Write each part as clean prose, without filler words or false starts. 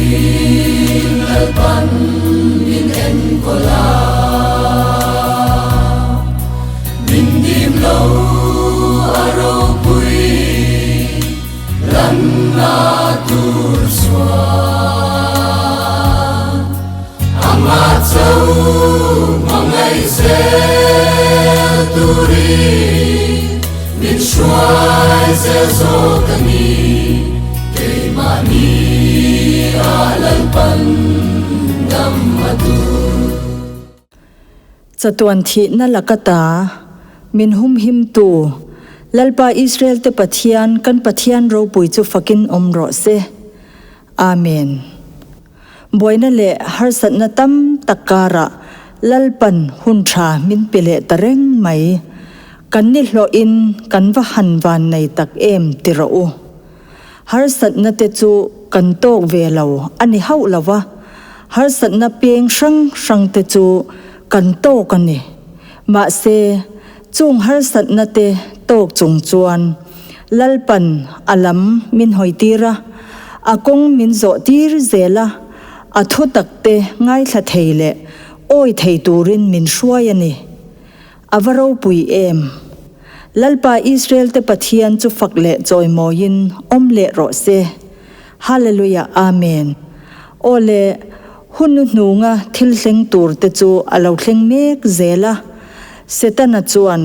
Turin Lalpan min enkawl a, min dim lo a ropui lanna tur chuan amah cho hmangaih zel turin min hruai zel zawk a ni, keimahni ah Lalpan dam a duh. Chatuan thihna laka ta min humhimtu Lalpa Israel-te Pathian kan Pathian ropui chu fakin awm rawh se. Amen. Buaina leh harsatna tam tak karah Lalpan hun tha min pe leh ta reng mai. Kan ni hlawhin kan va han van nei tak em ti rawh u. Harsatna te chu kan tawk ve lo a ni hauh lo va, harsatna peng hrang hrang te chu kan tawk a ni. Mahse, chung harsatna te tawk chung chuan Lalpan a lam min hawi tir a, a kawng min zawh tir zel a, a thu tak te ngaithla thei leh awi thei turin min hruai a ni. A va ropui em! Lalpa Israel te Pathian chu fak leh chawimawiin awm leh rawh se. Hallelujah Amen. Aw le, hun nu hnunga thil thleng tur te chu a lo thleng mek zel a. Setana chuan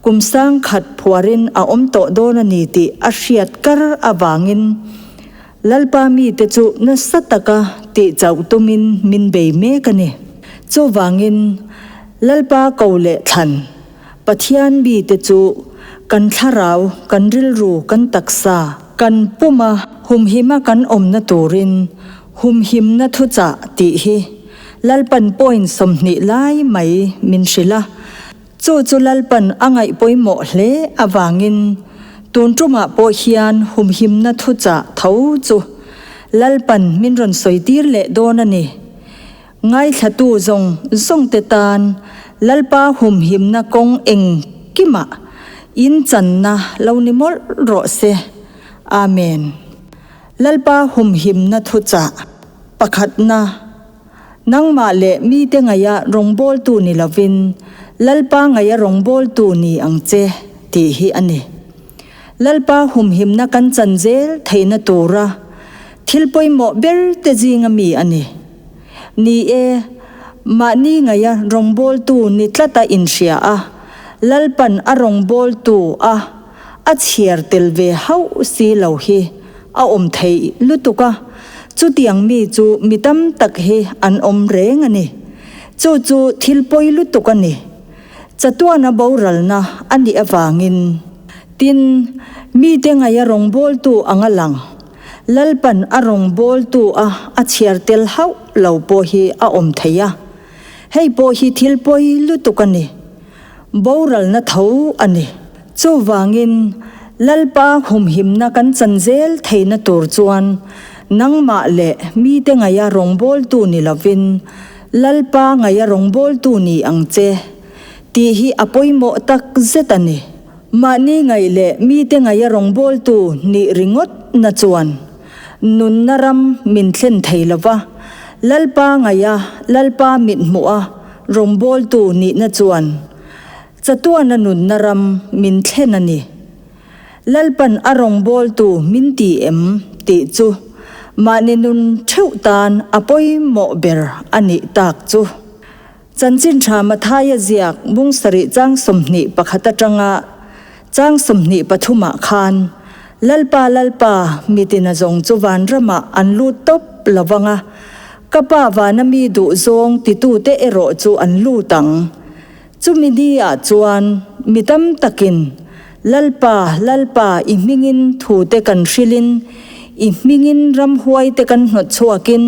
kum sang khat phuarin a awm tawh dawn a ni tih a hriat kar avangin Lalpa mite chu nasa taka tih chauh tumin min bei mek a ni. Chuvangin Lalpa ko leh thlan Pathian mite chu kan thlarau, kan rilru, kan taksa, kan puma humhima kan awmna turin humhimna thuchah tih hi Lalpan point 20 lai mai min hrilh a. Chu chu Lalpan a ngaih pawimawh hle avangin tun tumah pawh hian humhimna thuchah tho chu Lalpan min rawn sawi tir leh dawn a ni. Ngaithlatu zawng zawng te tan Lalpa humhimna kawng engkimah inchanna lo ni mawlh rawh se. Amen. Lalpa humhimna thuchah pakhatna. Nangmah leh mite ngaia rawngbawltu ni lovin Lalpa ngaia rawngbawltu ni ang che tih hi a ni. Lalpa humhimna kan chan zel theihna tura thil pawimawh ber te zinga mi a ni. Ni e, mahni ngaia rawngbawltu ni tlata inhria a, Lalpan a rawngbawltu a a chhiar tel ve hauh si lo hi a awm thei lutuk a, chutiang mi chu mi tam tak hi an awm reng a ni. Chu chu thil pawi lutuk a ni. Chatuana boralna a nih avangin. Tin, mite ngaia rawngbawltu anga lang, Lalpan a rawngbawltu a a chhiar tel hauh lo pawh hi a awm thei a. Hei pawh hi thil pawi lutuk a ni. Boralna tho a ni. Chuvangin, Lalpa humhimna kan chan zel theihna tur chuan nangmah leh mite ngaia rawngbawltu ni lovin Lalpa ngaia rawngbawltu ni ang che tih hi a pawimawh tak zet a ni. Mahni ngaih leh mite ngaia rawngbawltu nih ringawt na chuan nunna ram min thlen thei lova, Lalpa ngaia Lalpa mithmuha Rawngbawltu nihna chuan chatuana nunna ram min thlen a ni. Lalpan a rawngbawltu min ti em tih chu mahni nun theuh tan a pawimawh ber a nih tak chu. Chanchin tha Mathaia ziak bung sarih chang 21 atanga chang 23 ah khan Lalpa Lalpa mitina zawng chu vanramah an lut tawp lovang a, Ka pa vana mi duh zawng titute erawh chu an lut ang. Chumi ni ah chuan mi tam takin, Lalpa, Lalpa, i hmingin thute kan hrilhin, i hmingin ramhuai te kan hnawt chhuakin,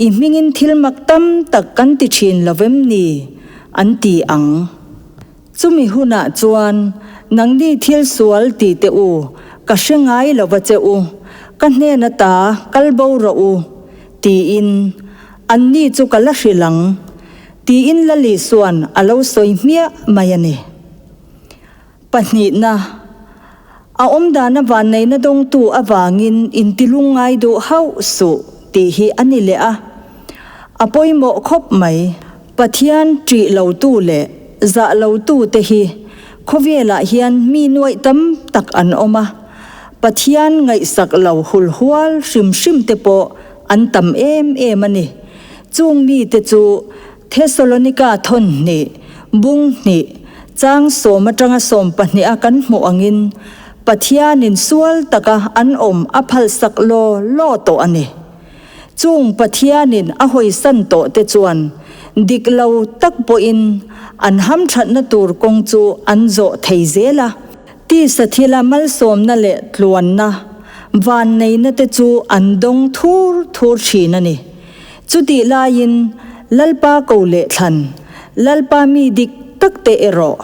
i hmingin thil mak tam tak kan ti thin lo vem ni? an ti ang. Chumi hunah chuan nangni thil sual ti teh u, ka hre ngai lo va che u, ka hnen ata kal bo rawh u, tiin anni chu ka la hrilh ang, tiin Lali chuan a lo sawi hmiah mai a ni. Pahnihna, a awmdana vanneihna dawngtu avangin intilung ngai duh hauh suh, tih hi a ni leh a. A pawimawh khawp mai. Pathian ṭih lotu leh zah lotute hi khawvelah hian mi nuaih tam tak an awm a, Pathian ngaihsak lo hulhual hrim hrim te pawh an tam em em a ni. Chung mite chu Thesalonika thawn hnih, bung hnih, chang sawm atanga sawm pahniha kan hmuh angin Pathianin sual taka an awm a phalsak law law tawh a ni. Chung Pathianin a hawisan tawh te chuan dik lo tak pawhin an hamthatna tur kawng chu an zawh thei zel a. Tisa thila malsawmna leh tluanna, vanneihna te chu an dawng thur thur thin a ni. Chutih laiin Lalpa ko leh thlan, Lalpa mi dik tak te erawh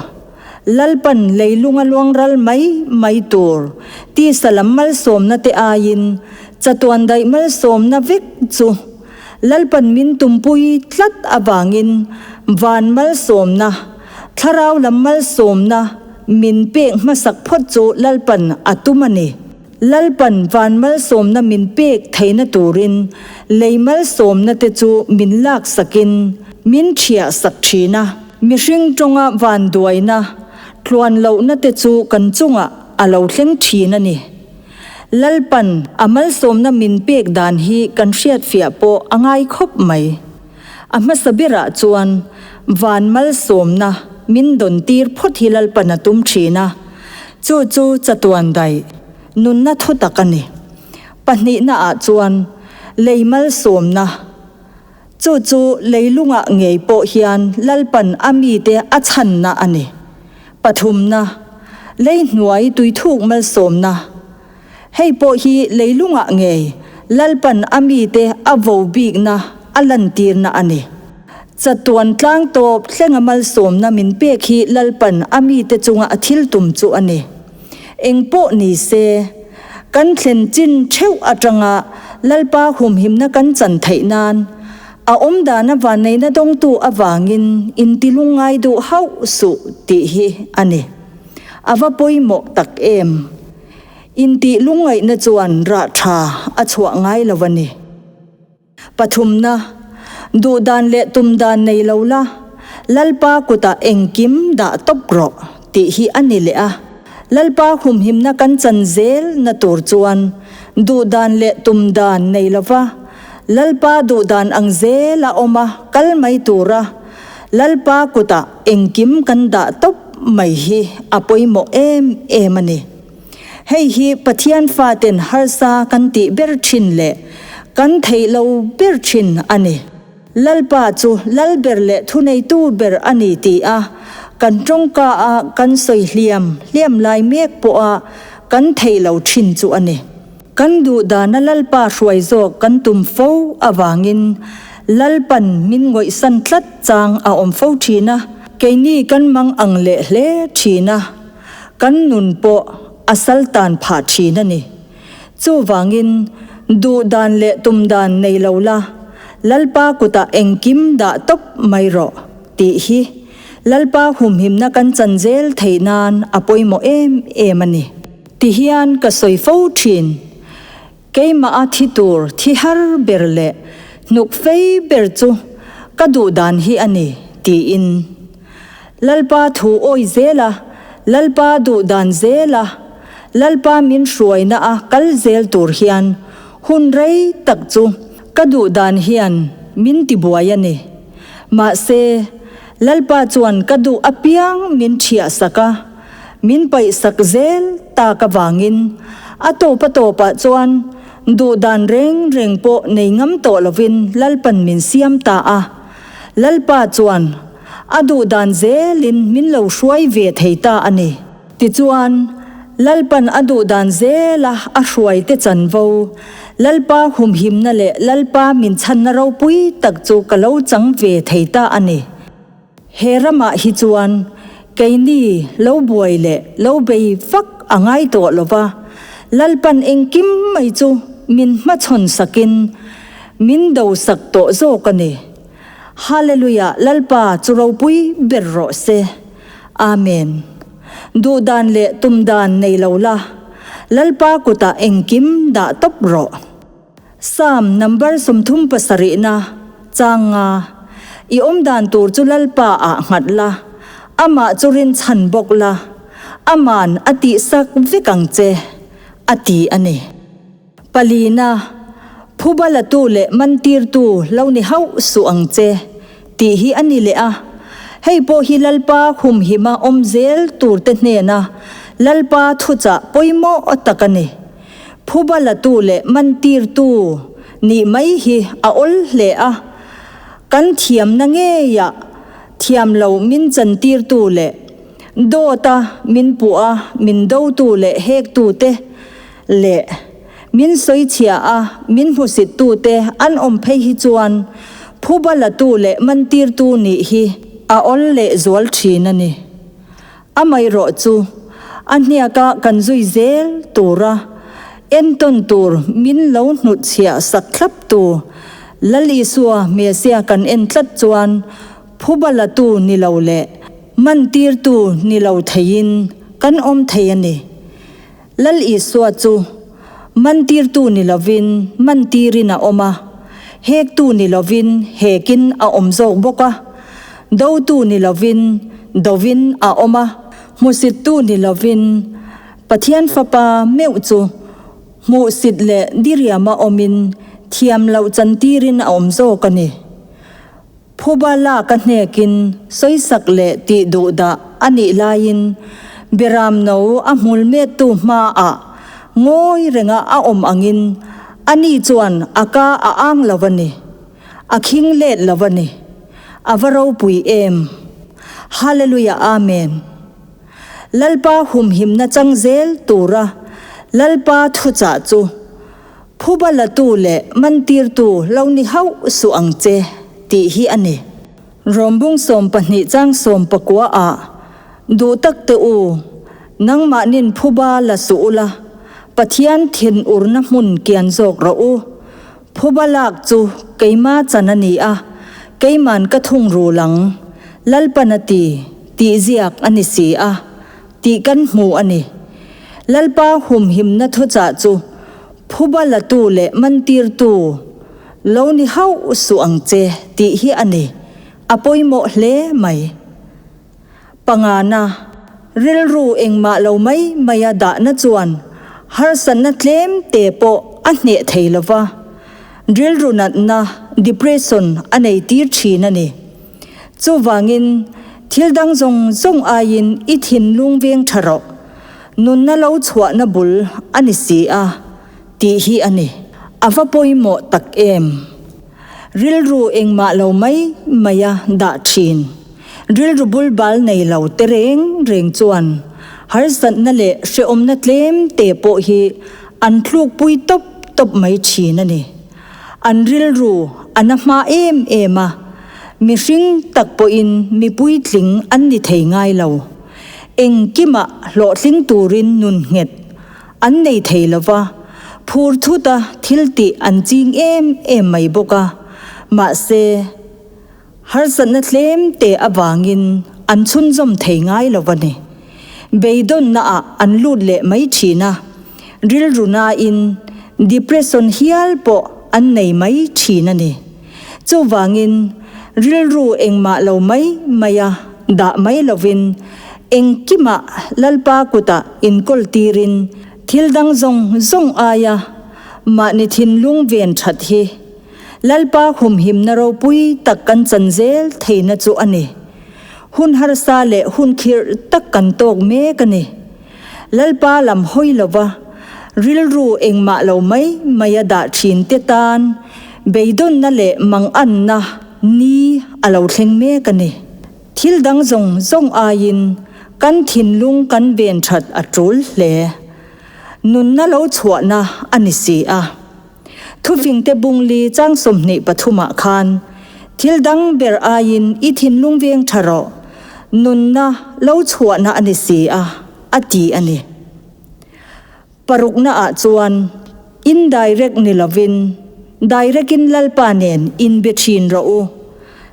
Lalpan leilunga luangral mai mai tur tisa lam malsawmna te aiin chatuan daih malsawmna vek chu Lalpan min tumpui tlat avangin van malsawmna, thlarau lam malsawmna min pek hmasak phawt chu Lalpan a tum a ni. Lalpan van malsawmna min pek theihna turin lei malsawmna te chu min laksakin min thiahsak thin a. Mihring tawnga vanduaina, tluan lohna te chu kan chungah a lo thleng thin a ni. Lalpan a malsawmna min pek dan hi kan hriatfiah pawh a ngai khawp mai. A hmasa berah chuan van malsawmna min dawn tir phawt hi Lalpan a tum thin a, chu chu chatuan daih nunna thutak a ni. Pahnihnaah chuan lei malsawmna. Chu chu leilungah ngei pawh hian Lalpan a mite a chhanna a ni. Pathumna, Lei hnuai tuithuk malsawmna. Hei pawh hi leilungah ngei Lalpan a mite a vo bikna a lantirna a ni. Chatuan tlang tawp thlenga malsawmna min pek hi Lalpan a mite chunga a thil tum chu a ni. Eng pawh ni se, kan thlen chin theuh atanga Lalpa humhimna kan chan theih nan, a awmdana vanneihna dawngtu avangin intilung ngai duh hauh suh tih hi a ni. A va pawimawh tak em! Intih lungngaihna chuan rah tha a chhuah ngai lo a ni. Pathumna, Duhdan leh tumdan nei lo la, Lalpa kutah engkim dah tawp rawh tih hi a ni leh a. Lalpa humhimna kan chan zel na tur chuan duhdan leh tumdan nei lova Lalpa duhdan ang zel a awm a kal mai tura Lalpa kutah engkim kan dah tawp mai hi a pawimawh em em a ni. Hei hi Pathian faten harsa kan tih ber thin leh kan theih lo ber thin a ni. Lalpa chu lal ber leh thuneitu ber a ni ti a kan tawngka a kan sawi hliam hliam lai mek pawha kan theih lo thin chu a ni. Kan duh dana Lalpa hruai zawk kan tum fo avangin Lalpan min ngawihsan tlat chang a awm fo thin a, keini kan mang ang leh hle thin a. Kan nun pawh a sal tan phah thin a ni. Chuvangin, duh dan leh tum dan nei lo la, Lalpa kutah engkim dah tawp mai rawh, tih hi Lalpa humhimna kan chan zel theih nan a pawimawh em em a ni. Tihian ka sawi fo thin. Keimah a thi tur thi har ber leh hnuk fei ber chu ka duh dan hi a ni, tiin. Lalpa thu awi zel a, Lalpa duh dan zel a, Lalpa min hruaina a kal zel tur hian hun rei tak chu ka duh dan hian min tibuai a ni. Mahse, Lalpa chuan ka duh apiang min ṭhiah sak a, Min paihsak zel tak avangin a tawp a tawpah chuan duhdan reng reng pawh nei ngam tawh lovin Lalpan min siam ta a. Lalpa chuan a duhdan zelin min lo hruai ve thei ta a ni. Tichuan, Lalpan a duhdan zela a hruaite chanvo, Lalpa humhimna leh Lalpa min chhanna ropui tak chu ka lo chang ve thei ta a ni. He ramah hi chuan keini lo buai leh lo bei vak a ngai tawh lo va, Lalpan engkim mai chu min hmachhawn sakin min do sak tawh zawk a ni. Hallelujah Lalpa chu ropui ber rawh se. Amen. Duhdan leh tumdan nei lo la, Lalpa kutah engkim dah tawp rawh. Psalm number 37 na chang nga, I awm dan tur chu Lalpa ah nghat la, amah chu rinchhan bawk la, aman a tihsak vek ang che, a ti a ni. Palina, Phuba latu leh mantirtu lo ni hauh suh ang che, tih hi a ni leh a. Hei pawh hi Lalpa humhima awm zel turte hnena Lalpa thuchah pawimawh tak a ni. Phuba latu leh mantirtu nih mai hi a awl hle a, kan thiamna ngeiah thiam lo min chantirtu leh dawta min puh a min dotu leh hektute leh min sawichhia a min hmusittute an awm phei hi chuan phuba latu leh mantirtu nih hi a awl leh zual thin a ni. Amaherawh chu a hniaka kan zui zel tura entawn tur min lo hnutchhiah sak thlaptu Lal Isua Messiah kan en tlat chuan phuba latu ni lo leh mantirtu ni lo theiin kan awm thei a ni. Lal Isua chu mantirtu ni lovin mantirin a awm a, hektu ni lovin hekin a awm zawk bawk a, dotu ni lovin dovin a awm a, hmusittu ni lovin Pathian Fapa meuh chu hmuhsit leh diriama awmin thiam loh chantirin a awm zawk a ni. Phuba lak a hnekin sawisak leh tih duh dah a nih laiin Beram no a hmul mettu hmaah ngawi renga a awm angin ani chuan a ka a ang lo a ni. A khing let lo a ni. A va ropui em! Hallelujah Amen! Lalpa humhimna chang zel tura Lalpa thuchah chu Phuba latu leh mantirtu lo ni hauh suh ang che, tih hi a ni. Rawmbung 12 chang 19 ah, Duh tak teh u, nangmahnin phuba la suh ula, Pathian thinurna hmun kian zawk rawh u. Phuba lak chu keima chan a ni a, keiman ka thung rul ang, Lalpan a ti, tih ziak a ni si a. Tih kan hmu a ni. Lalpa humhimna thuchah chu phuba latu leh mantirtu lo ni hauh suh ang che tih hi a ni. A pawimawh hle mai. Pangana, rilru engmah lo mai maia dahna chuan harsatna tlem te pawh a hneh thei lova, rilru natna, depression, a nei tir thin a ni. Chuvangin, thil dang zawng zawng aiin i thinlung veng tha rawh, nunna lo chhuahna bul a ni si a, tih hi a ni. A va pawimawh tak em? Rilru engmah lo mai maia dah thin, rilru bul bal nei lo te reng reng chuan harsatna leh hrehawmna tlem te pawh hi an tlukpui tawp tawp mai thin a ni. An rilru a na hma em em a, mihring tak pawhin mi puitling an ni thei ngai lo. Engkimah hlawhtling turin nun nghet an nei thei lo va, phur thuta thil tih an ching em em mai bawk a, mahse, harsatna tlem te avangin an chhunzawm thei ngai lo a ni. Beidawnnaah an lut leh mai thin a, rilru nain depression hial pawh an nei mai thin a ni. Chuvangin rilru engmah lo mai maia dah mai lovin engkimah Lalpa kutah inkawl tirin thil dang zawng zawng aia mahni thinlung ven that hi Lalpa humhimna ropui tak kan chan zel theihna chu a ni. Hun harsa leh hun khirh tak kan tawk mek a ni. Lalpa lam hawi lova rilru engmah lo mai mai a dah thin te tan beidawnna leh manganna ni a lo thleng mek a ni. Thil dang zawng zawng aiin kan thinlung kan ven that a tul hle. Nunna lo chhuahna a ni si a. Thufingte bungli chang 23 ah khan, Thil dang ber aiin i thinlung veng tha rawh, nunna lo chhuahna a ni si a, a ti a ni. Parukna ah chuan, indirect ni lovin, direct in Lalpa nen inbe thin rawh u,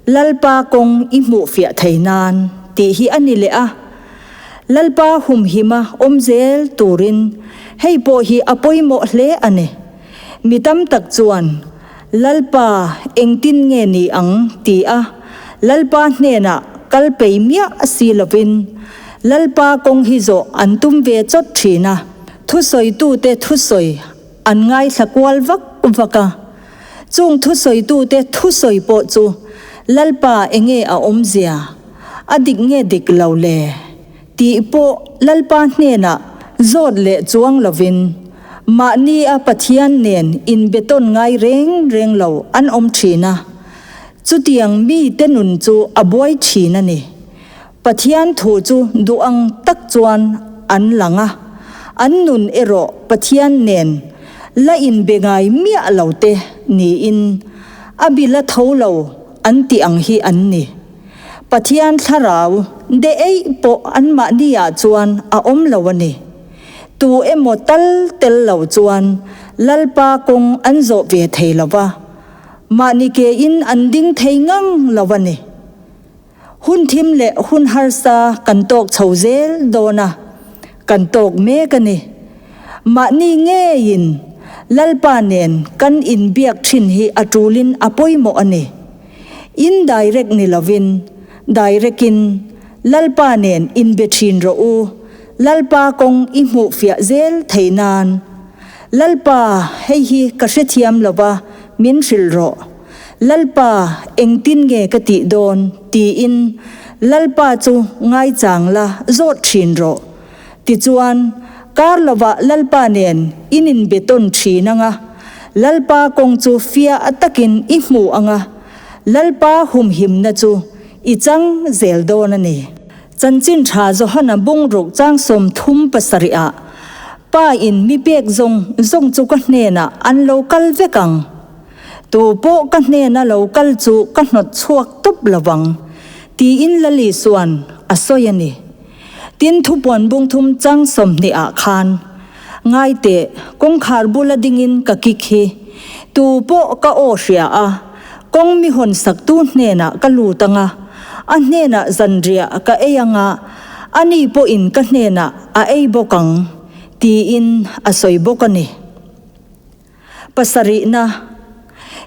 Lalpa kawng i hmuh fiah thei nan, tih hi a ni leh a. Lalpa humhima awm zel turin hei pawh hi a pawimawh hle a ni. Mi tam tak chuan, Lalpa, engtin nge ni ang? ti a, Lalpa hnenah kal pei miah si lovin, Lalpa kawng hi zawh an tum ve chawt thin a. Thusawitute thusawi an ngaithla kual vak vak a. Chung thusawitute thusawi pawh chu, Lalpa enge a awmzia? A dik nge dik lo le? Tih pawh Lalpa hnenah zawt leh chuang lovin, mahnia Pathian nen inbetawn ngai reng reng lo an awm thin a, chutiang mite nun chu a buai thin a ni. Pathian thu chu duh ang tak chuan an lang a, an nun erawh Pathian nen la inbe ngai miah lo te niin a bila tho lo an tih ang hi an ni. Pathian thlarau de eih pawh anmahni ah chuan a awm lo a ni. Tu emaw tal tel lo chuan Lalpa kawng an zawh ve thei lo va, mahni ke in an ding thei ngang lo a ni. Hun thim leh hun harsa kan tawk chho zel dawn a, kan tawk mek a ni. Mahni ngeiin Lalpa nen kan inbiak thin hi a tulin a pawimawh a ni. Indirect ni lovin, direct in Lalpa nen inbe thin rawh u, Lalpa kawng i hmuh fiah zel thei nan. Lalpa, hei hi ka hrethiam lo va, min hrilh rawh. Lalpa, engtin nge ka tih dawn? tiin Lalpa chu ngaichang la zawt thin rawh. Tichuan, kar lovah Lalpa nen in inbe tawn thin ang a, Lalpa kawng chu fiah takin i hmu ang a, Lalpa humhimna chu i chang zel dawn a ni. Chanchin tha Johana bungruk chang 37 ah, Pa in mi pek zawng zawng chu ka hnenah an lo kal vek ang. Tu pawh ka hnena lo kal chu ka hnawt chhuak tawp lo vang, tiin Lali chuan a sawi a ni. Tin thupuan bungthum chang 20 ah khan, Ngaiteh, kawngkhar bula dingin ka kik hi. Tu pawh ka aw hria a, kawng mi hawn saktu hnenah ka lut anga, a hnenah zanriah ka ei anga, ani pawhin ka hnenah a ei bawk ang, tiin a sawi bawk a ni. Pasarihna,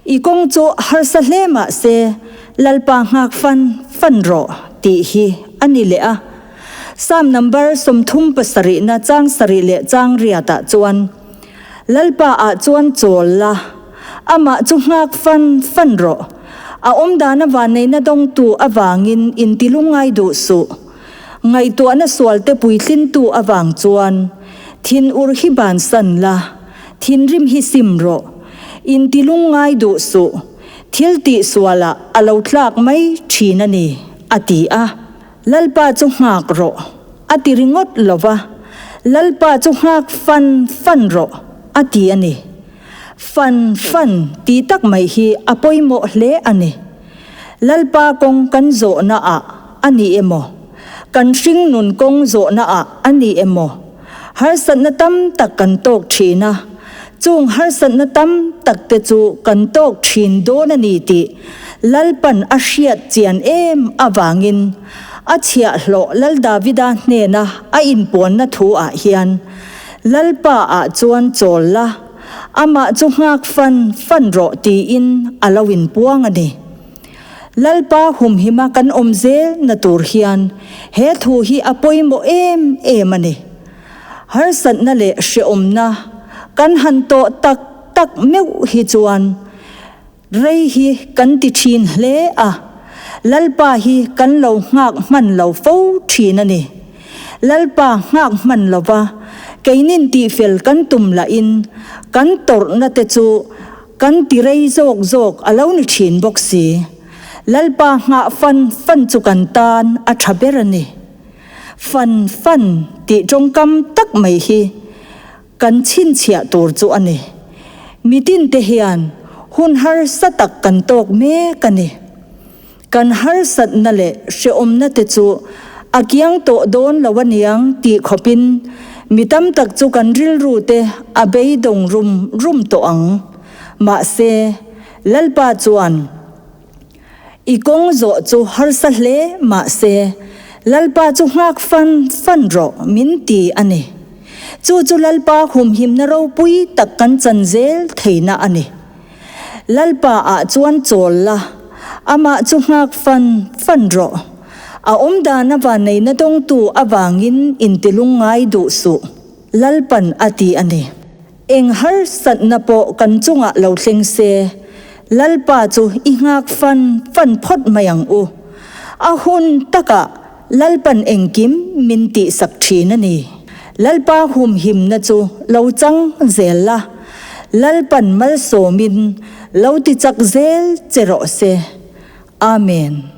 I kawng chu harsa hle mah se Lalpa nghak fan fan rawh tih hi a ni leh a. Psalm number 37 na chang sarih leh chang riatah chuan, Lalpa ah chuan chawl la, amah chu nghak fan fan rawh. A awmdana vanneihna dawngtu avangin intilungngai duh suh. Ngaihtuahna sualte puitlintu avang chuan thinur hi bansan la, Thinrim hi sim rawh. Intilung ngai duh suh. Thil tih sualah a lo tlak mai thin a ni, a ti a. Lalpa chu nghak rawh, a ti ringawt lo va. Lalpa chu nghak fan fan rawh, a ti a ni. Fan fan tih tak mai hi a pawimawh hle a ni. Lalpa kawng kan zawhnaah a ni emaw, kan hringnun kawng zawhnaah a ni emaw, Harsatna tam tak kan tawk thin a, chung harsatna tam tak te chu kan tawk thin dawn a ni tih Lalpan a hriat chian em avangin a chhiahhlawh Lal Davida hnena a inpuanna thu ah hian Lalpa ah chuan chawl la, amah chu nghak fan fan rawh tiin a lo inpuang a ni. Lalpa humhima kan awm zel na tur hian he thu hi a pawimawh em em a ni. Harsatna leh hrehawmna kan han tawh tak tak meuh hi chuan rei hi kan ti thin hle a, Lalpa hi kan lo nghak hman lo fo thin a ni. Lalpa nghak hman lova keinin tihfel kan tum lahin kan tawrhna te chu Kan ti rei zawk zawk a lo ni thin bawk si. Lalpa nghah fan fan chu kan tan a tha ber a ni. Fan fan tih tawngkam tak mai hi kan chhinchhiah tur chu a ni. Mitin te hian hun harsa tak kan tawk mek a ni. Kan harsatna leh hrehawmna te chu a kiang tawh dawn lo aniang tih khawpin mi tam tak chu kan rilru te a beidawng rum rum tawh ang. Mahse, Lalpa chuan i kawng zawh chu harsa hle mahse, Lalpa chu nghak fan fan rawh min ti a ni. Chu chu Lalpa humhimna ropui tak kan chan zel theihna a ni. Lalpa ah chuan chawl la, amah chu nghak fan fan rawh. A awmdan avanneihna dawngtu avangin intilung ngai duh suh, Lalpan a ti a ni. Eng harsatna pawh kan chungah lo thleng se, Lalpa chu i nghak fan fan phawt mai ang u. A hun takah Lalpan engkim min tihsak thin a ni. Lalpa humhimna chu lo chang zel la, Lalpan malsawmin lo tichak zel che rawh se. Amen.